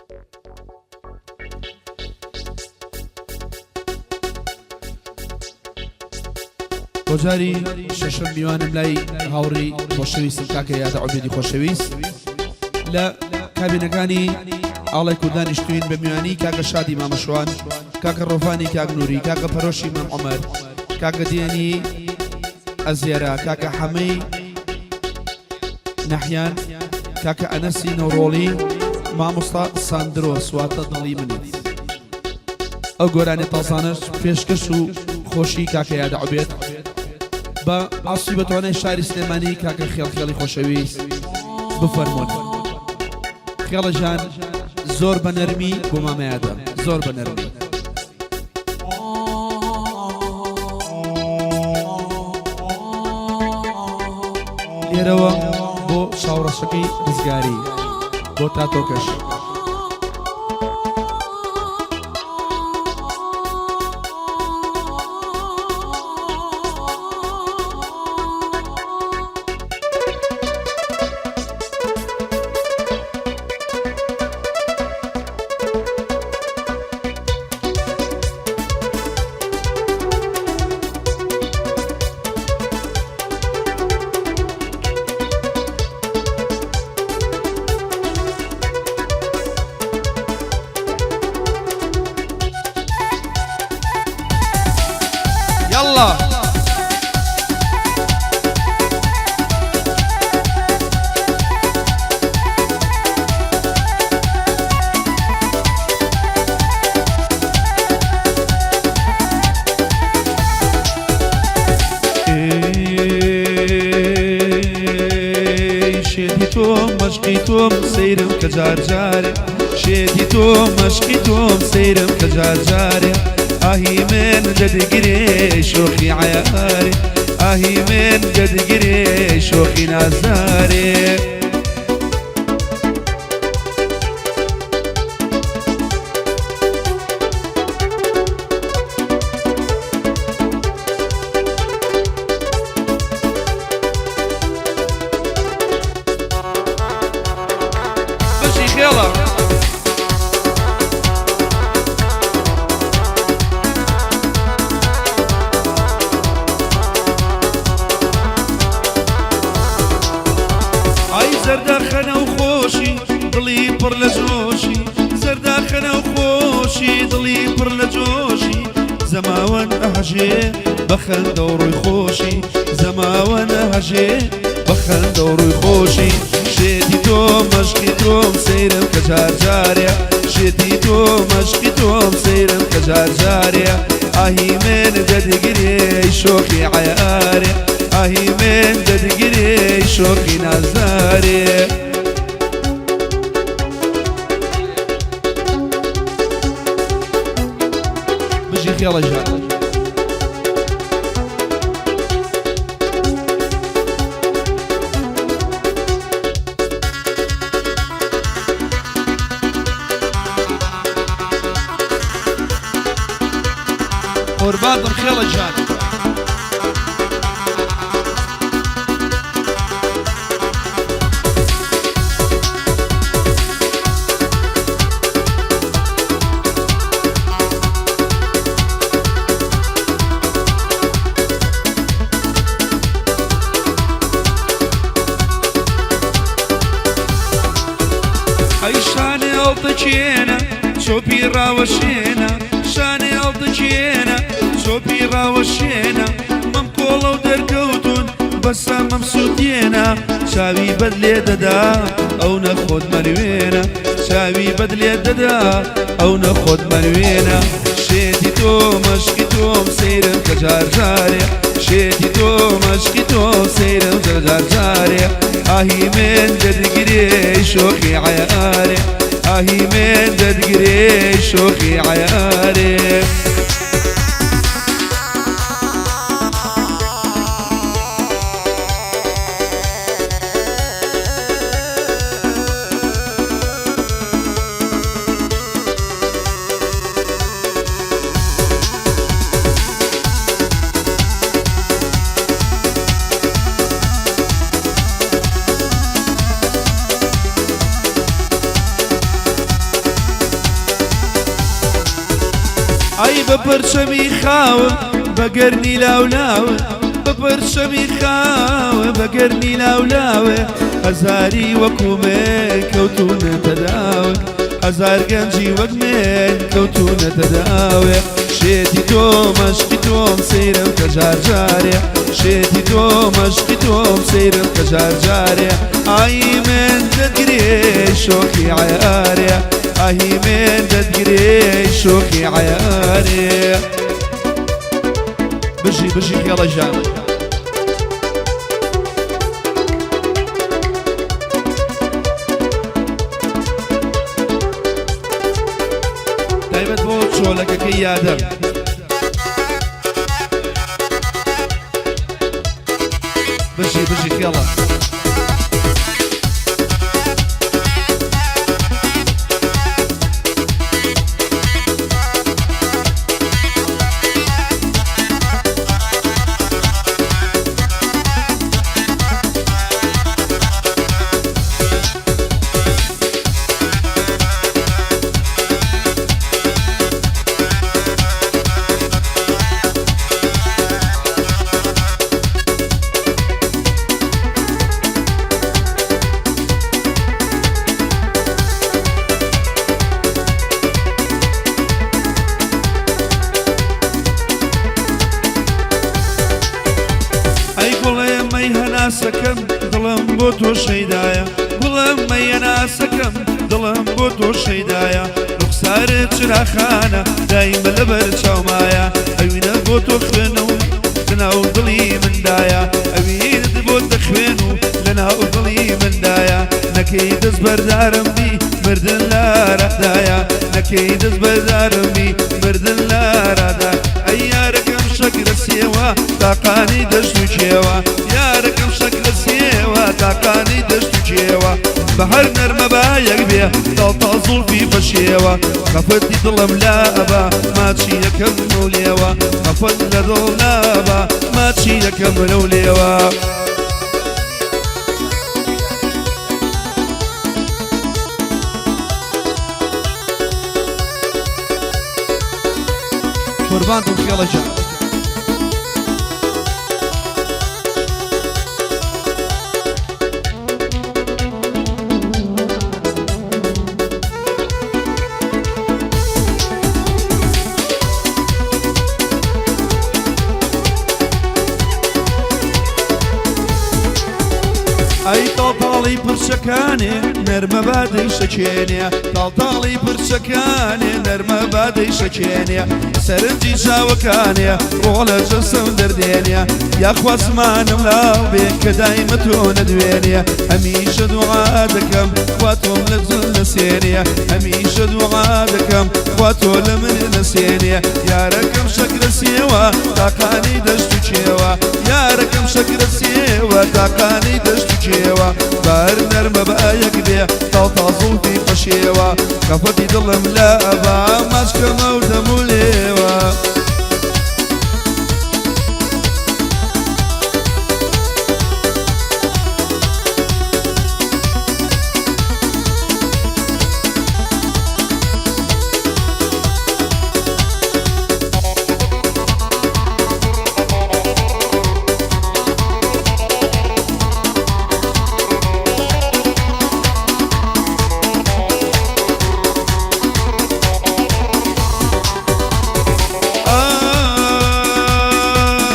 بۆ جاری شەشەم میوانم لای هاوڕی خۆشەویستم کاکە یادە عوبێدی خۆشەویست لە کابینەکانی ئاڵای کوردان نیشتوین بە میوانی کاکە شادی مامەشوان کاکە ڕۆفانی کاک نوری کاکە پەرۆشی مام عمر کاکە دیێنی ئەزیێرە کاکە حەمەی نەحیان کاکە ئەنەسی نەوڕۆڵی مامۆستا ساندرۆس واتە دڵی منیت ئەو گۆرانی تازانەش پێشکەش و خۆشی کاکە یادە عوبێد بە ئاسی بەتوانای شاری سلێمانی کاکە خێڵ خێڵی خۆشەویست بفەرمونون خێڵەژان زۆر بە نەرمی بۆ مامەیادە زۆر بە نەرمی. لێرەوە بۆ چاوڕەشەکەی ڕزگاری بۆ تاتۆکەش. يلا. شێتی تۆم مەشقی تۆم سەیرم کە جار جارێ شێتی تۆ مەشقی تۆم سەیرم کە جار جارێ ئاهی من دەدگرێ شۆخی عیارێ ئاهی من دەدگرێ شۆخی نازارێ. بژی خێڵە. ئای زەردەخەنە و خۆشی دڵی پڕ لە جۆشی زەردەخەنە و خۆشی دڵی پڕ لە جۆشی زەماوەن ئەهژێ بە خەندە و ڕووی خۆشی زەماوەن ئەهژێ بە خەندە و ڕووی خۆشی شێتی تۆ مەشقی تۆم سەیرم کە جار جارێ شێتی تۆ مەشقی تۆم سەیرم کە جار جارێ ئاهی من دەدگرێ شۆخی عەیارێ ئاهی من دەدگرێ شۆخی نازدارێ. بژی خێڵە ژان. قوربانتم خێڵە ژان. ئەی شانێ هەڵدەچێنە چۆپی ڕاوەشێنە شانێ هەڵدەچێنە چۆپی ڕاوەشێنە مەم کۆڵە و دەرکەوتون بەسە مەم سووتێنە چاوی بەد لێ دەدا ئەو نەخۆت مەروێنە چاوی بەد لێ دەدا ئەو نەخۆت مەروێنە شێتی تۆ مەشقی تۆم سەیرم کە جار جارێ شێتی تۆ مەشقی تۆ سەیرم کە جار جارێ ئاهی من دەدگرێ شۆخی عەیارێ ئاهی من دەدگرێ شۆخی عەیارێ. ئای بە پەرچەمی خاوە بە گەرمی لاولاوە بە پەرچەمی خاوە بە گەرمی لاولاوە هەزاری وەکو من کەوتونەتە داوە هەزار گەنجی وەک من کەوتونەتە داوێ شێتی تۆ مەشقی تۆم سەیرم کە جار جارێ شێتی تۆ مەشقی تۆم سەیرم کە جار جارێ ئای من دەتگرێ شۆخی عەیارێ ئاهی من دەتگرێ شۆخی عەیارێ بژی بژی خێڵە ژان. تایبەت بۆ چۆلەکەکەی یادەم. بژی بژی خێڵە. ئەی گوڵێ مەی هەناسەکەم دڵم بۆ تۆ شەیدایە گوڵم مەی هەناسەکەم دڵم بۆ تۆ شەیدایە ڕوخسارت چراخانە دایمە لەبەر چاومایە ئەوینە بۆ تۆ خوێنە و لەناو دڵی مندایە ئەوینت بۆ دەخوێن و لەناو دڵی مندایە نەکەی دەست بەردارم بی مردن لارادایە نەکەی دەست بەردارم بی مردن لارادا ئەی یارەکەم شەکرە سێوە تاقانی دەشت و کێوە یارەکەم شەکرە سێوە تاقانی دەشت و کێوە بە هەر نەرمە بایەک بێ تاڵ تاڵ زوڵفی پەشێوە خەفەتی دڵم لا ئەبا ماچی یەکەم لەو لێوە خەفەت لە دڵ نابا ماچی یەکەم لەو لێوە. قوربانتم خێڵە گیان. ئەی تاڵتاڵی پرچەکانێ نەرمە بادەی شەکێنێ تاڵتاڵی پرچەکانێ نەرمە بادەی شەکێنێ سەرنجی چاوەکانێ ڕۆڵە جەسم دەردێنێ یاخوا زمانم لاڵ بێ کە دایمە تۆ نەدوێنێ هەمیشە دوعا دەکەم خوا تۆم لە جل نەسێنێ هەمیشە دوعا دەکەم خوا تۆ لە من نەسێنێ یارەکەم شەکرە سێوە تاقانی دەشت و کێوە یارەکەم شەکرە سێوە تاقانی دەشت و کێوە بار نەرمە بایەک بێ تاڵ تاڵ زوڵفی پەشێوە خەفەتی دڵم لە ئەبا ماچکەمە و دەم و لێوە.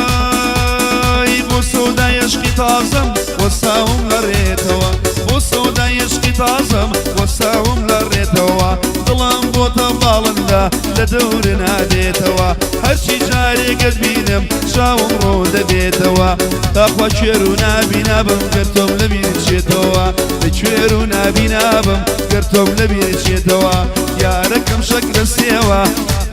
ئای بۆ سەودای عشقی تازەم وەستاوم لە ڕێتەوە بۆ سەودای عشقی تازەم وەستاوم لە ڕێتەوە دڵم بۆتە باڵندە لە دەور نادێتەوە هەرچی جارێکت بینم چاوم ڕۆ دەبێتەوە تاخوا کوێر و نابینابم گەر تۆم لەبیر چێتەوە لە کوێر و نابینابم گەر تۆم لەبیر چێتەوە یارەکەم شەکرە سێوە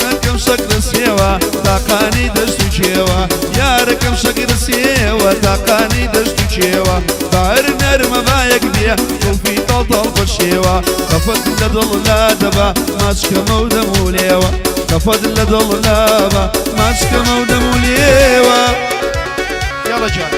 یارەکەم شەکرە سێوە تاقانی دەشت و کێوە یارەکەم شەکرە سێوە تاقانی دەشت و کێوە بار نەرمە بایەک بێ زوڵفی تاڵ تاڵ پەشێوە خەفەت لە دڵ لادەبا ماچکەمە و دەم و لێوە خەفەت لە دڵ لابا ماچکەمە و دەم و لێوە. یاڵە گیان.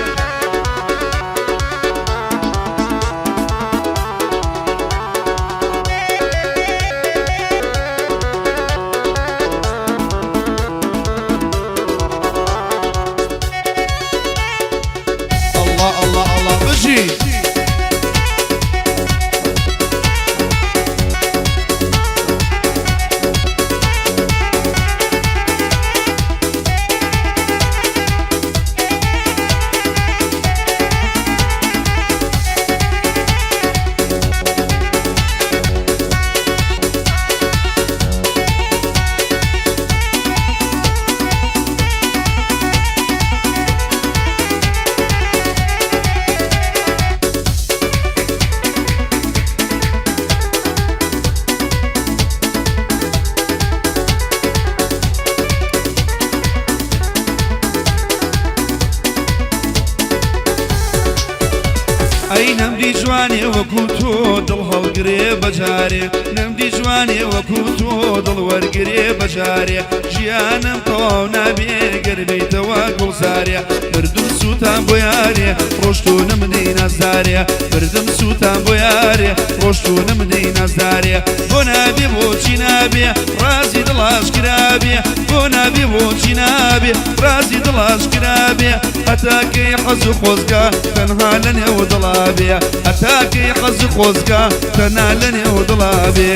نەمدی جوانێ وەکو تۆ دڵ هەڵگرێ بەجارێ، نەمدی جوانێ وەکو تۆ دڵ وەرگرێ بەجارێ، ژیانم تەواو نابێ گەر بێیتەوە گوڵزارێ، مردم سووتان بۆ یارێ ڕۆشتوو نەمدی نازدارێ، مردم سووتان بۆ یارێ ڕۆشتوو نەمدی نازدارێ، بۆ نابێ بۆچی نابێ ڕازی دڵ ئاشکرابێ، بۆ نابێ بۆچی نابێ ڕازی دڵ ئاشکرابێ، هەتا کەی حەز و خۆزگە تەنها لە نێو دڵا بێ، هەتا کەی حەز و خۆزگە تەنها لە نێو دڵا بێ.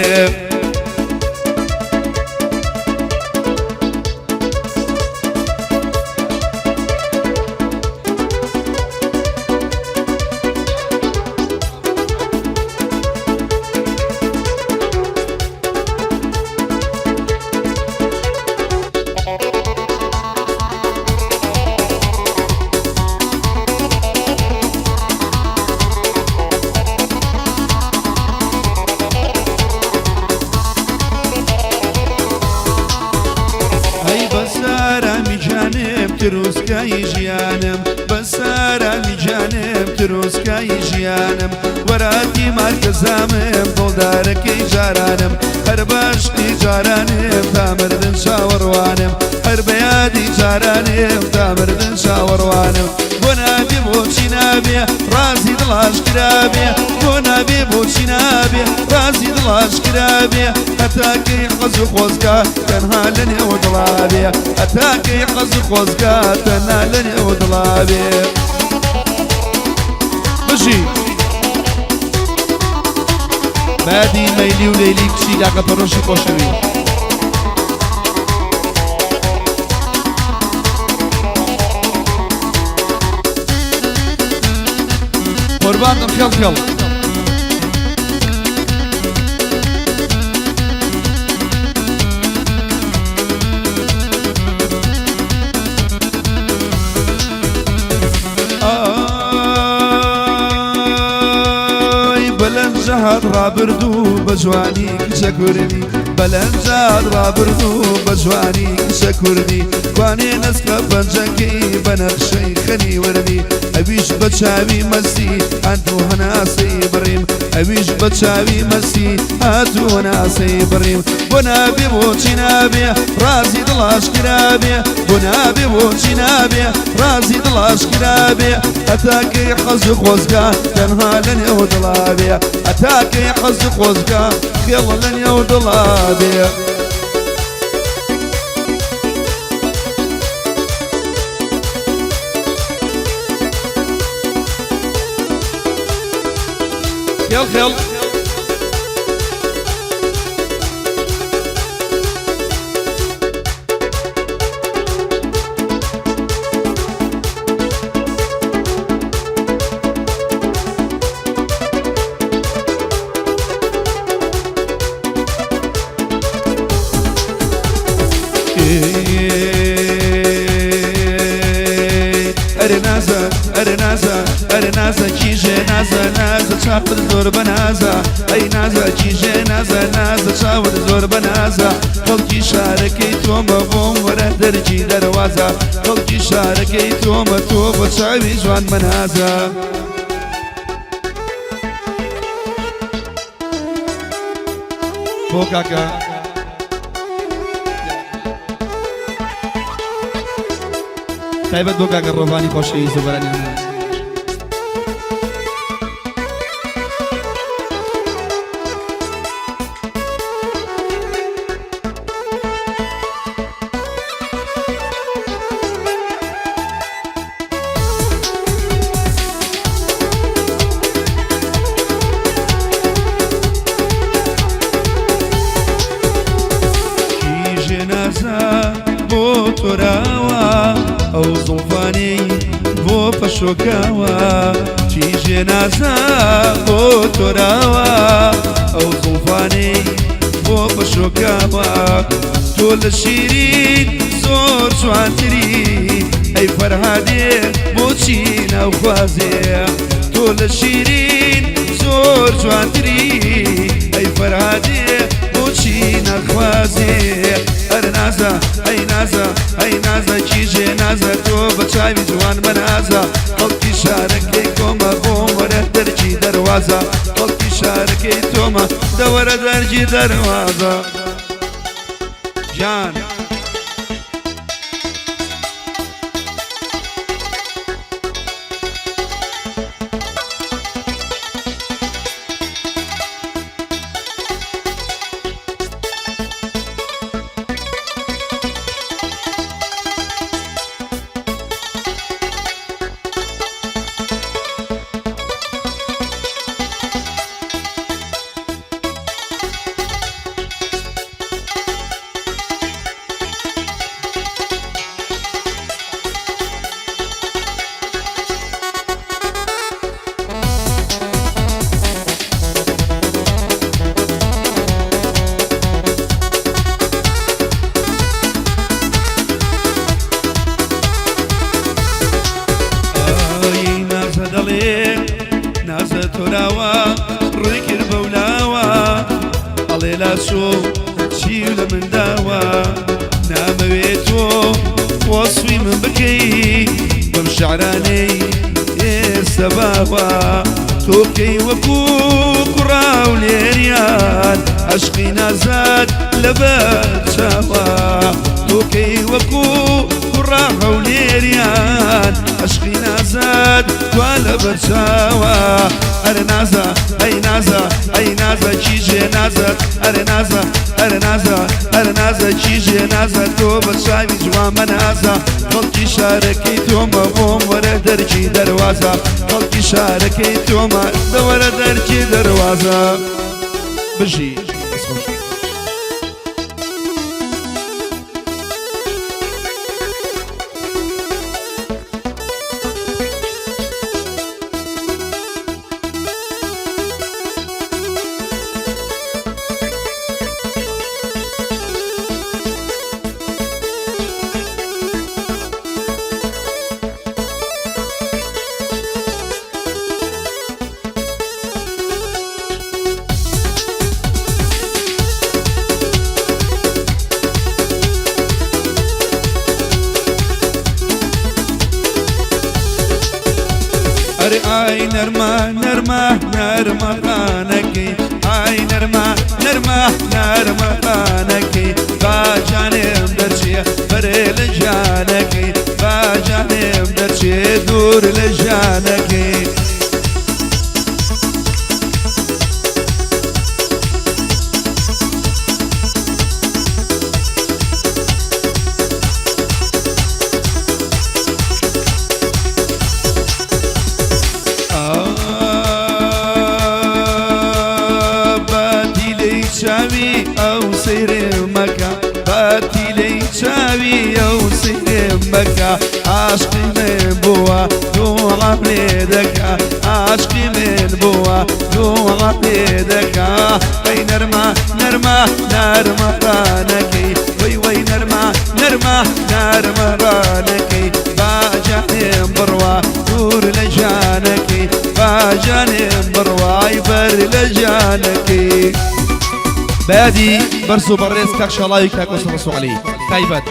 ئەی بەسارامی گیانم تروسکای ژیانم، بەسارامی گیانم تروسکای ژیانم، وەراتی مارکەزامم دڵدارەکەی جارانم، هەر بەشقی جارانم تا مردن چاوەڕوانم، هەر بە یادی جارانم تا مردن چاوەڕوانم، بۆ نابێ بۆچی نابێ ڕازی دڵ ئاشکرابێ، بۆ نابێ بۆچی نابێ ڕازی دڵ ئاشکرابێ، هەتا کەی حەز و خۆزگە تەنها لە نێو دڵابێ، هەتا کەی حەز و خۆزگە تەنها لە نێو دڵابێ. بژی بادی مەیلی و لەیلی کچی لاقە پەرۆشی خۆشەوی. قوربانتم خێڵ خێڵ. ئای بەلەنجەهات ڕابردوو بە جوانی کچە کوردی، بەلەنجات ڕابردوو بە جوانی کچە کوردی، کوانێ نەسکە پەنجەکەی بە نەخشەی خەنی وردی، ئەویش بە چاوی مەسی هاتوو هەناسەی بڕیم، ئەویش بە چاوی مەسی هاتوو هەناسەی بڕیم، بۆ نابێ بۆچی نابێ ڕازی دڵ ئاشکرابێ، بۆ نابێ بۆچی نابێ ڕازی دڵ ئاشکرابێ، هەتا کەی حەز و خۆزگە تەنها لە نێو دڵابێ، هەتا کەی حەز و خۆزگە خێڵ لە نێو دڵابێ. خێڵ خێڵ. ئەرێ نازە ئەرێ نازە ئەرێ نازە کیژێ نازە نازە چاوت زۆر بەنازە، ئەی نازە کیژێ نازە نازە چاوت زۆر بەنازە، خەڵکی شارەکەی تۆمە بۆم وەرە دەرکی دەروازە، خەڵکی شارەکەی تۆمە تۆ بە چاوی جوان بەنازە. بۆ کاکە تایبەت بۆ کاکە ڕۆڤانی خۆشەویست و بەرانی هەموو. کیژێ نازە بۆ تۆراوە ئەو زوڵفانەی بۆ پەشۆکاوە، کیژێ نازە بۆ تۆراوە ئەو زوڵفانەی بۆ پەشۆکاوە، تۆ لە شیرین زۆر جوانتری، ئەی فەرهادێ بۆچی ناوخوازێ، تۆ لە شیرین زۆر جوانتری، ئەی فەرهادێ بۆچی ناخوازێ، ئەرێ نازە ئەی نازە ئەی نازە کیژێ نازە تۆ بە چاوی جوان بەنازە، خەڵکی شارەکەی کۆمە بۆم وەرە دەرکی دەروازە خەڵکی شارەکەی تۆمە دەوەرە دەرگی دەروازە گیان. ئای نازە دەڵێ نازە تۆراوە ڕووی کرد بەولاوە ئەڵێ لاسۆ چی لە من داوە نامەوێ تۆ وەسفی من بکەی بەم شعرانەی ئێستا باوە تۆ کەی وەکو کوڕاو لێریان عەشقی نازاد لەبەر چاوە تۆ کەی وەکو کوڕا هەولێریان عەشقی نازاد وا لەبەر چاوە ئەرێ نازە ئەی نازە ئەی نازە کیژێ نازە ئەرێ نازە ئەرێ نازە ئەرێ نازە کیژێ نازە تۆ بە چاوی جوان مەنازە خەڵکی شارەکەی تۆمە بۆم وەرە دەرکی دەروازە خەڵکی شارەکەی تۆمە دەوەرە دەرکی دەروازە بژی. ئەرێ ئای نەرمە نەرمە نەرمە خانەکەی ئای نەرمە نەرمە نەرمە خانەکەی با جانێم دەرچێ بەرێ لە ژیانەکەی با جانێم دەرچێ دوور لە ژیانەکەی. باتیلەی چاوی ئەو سەیرێ مەکە باتیلەی چاوی ئەو سەیرێ مەکە عاشقی من بووە دوعام لێ دەکا عاشقی من بووە دوعام لێ دەکا ئەی نەرمە نەرمە نەرمە ڕانەکەی وەی وەی نەرمە نەرمە نەرمە ڕانەکەی با جانێم بڕوا دوور لە ژانەکەی با جانێم بڕوای بەر لە ژانەکەی. بەیادی بەرز و بەڕێز کاک شاڵاوی کاک وەسڵ ڕەسوڵ عەلی تایبەت.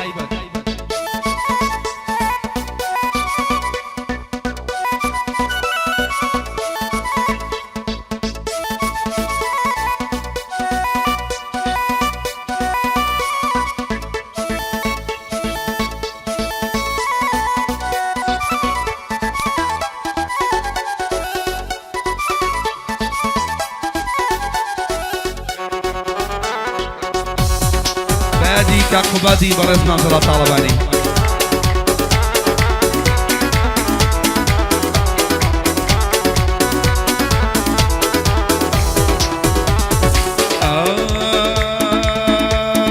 بەیادی کاک قوبادی بەڕێز مام جەلال تاڵەبانی.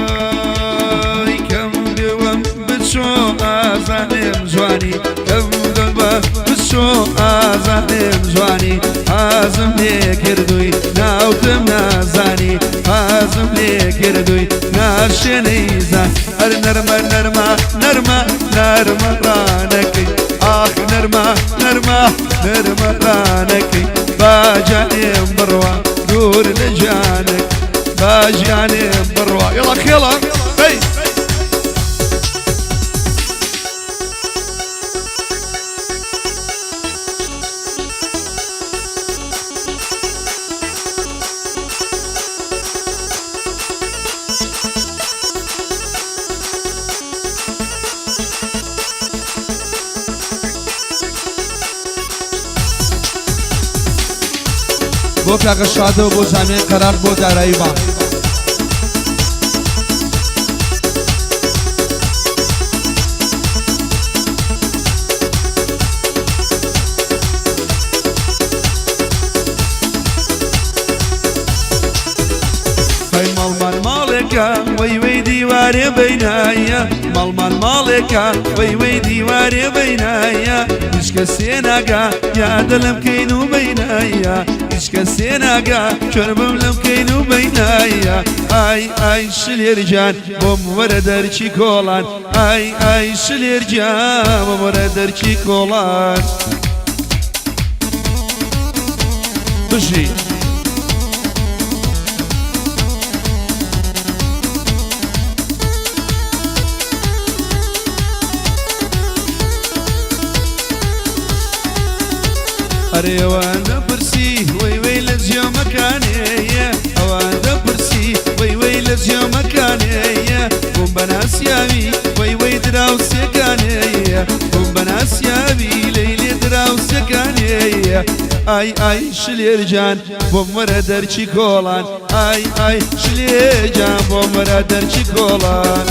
ئای کەم بێوەم بچۆ ئازانێم جوانی کەم بە بچۆ ئازانێم جوانی حازم لێ کردووی ناوتم نازانی حازم لێ کردووی ناشێنەی زان هەر نەرمە نەرمە نەرمە نەرمە ڕانەکەی ئاخ نەرمە نەرمە نەرمە ڕانەکەی با جانێم بڕوا دوور لە جانەک با ژیانێم بڕوا یڵا خێڵە هەی. بۆ کاکە شادە و بۆ جامیای قەرار بۆ دارایی بانک. هەی ماڵمان ماڵێکە وەی وەی دیوارێ بینایە ماڵمان ماڵێکە وەی وەی دیوارێ بینایە هیچ کەسێ ناگا یادە لەم کەین و بینایە هیچ کەسێ ناگا چۆربم لەم کەین و بینایە ئای ئای شلێر گیان بۆم وەرە دەرکی کۆڵان ئای ئای شلێر گیان بۆم وەرە دەرکی کۆڵان. بژی. ئەرێ ئەوان دەپرسی وەی وەی لە جێمەکانێیە ئەوان دەپرسی وەی وەی لە جێمەکانێیە بووم بە ناسیاوی وەی وەی دراوسێکانێیە بووم بە ناسیاوی لەیلێ دراوسێکانێیە ئای ئای شلێر گیان بۆم وەرە دەرکی کۆڵان ئای ئای شلێر گیان بۆم وەرە دەرکی کۆڵان.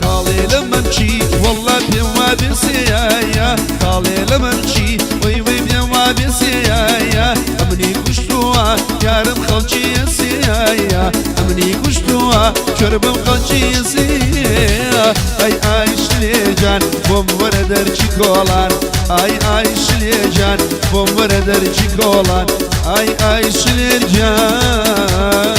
خاڵێ لە مەمکی وەڵڵا پێم وابێ سێیایە خاڵێ لە مەمکی وەی وەی پێم وابێ سێیایە ئەمنی کوشتووە یارم خەڵکی سێیایە ئەمنی کوشتووە چۆربم خەڵکی سێیە ئای ئای شلێ جان بۆم وەرە دەرکی کۆڵان ئای ئای شلێ جان بۆم وەرە دەرکی کۆڵان ئای ئای شلێر گیان.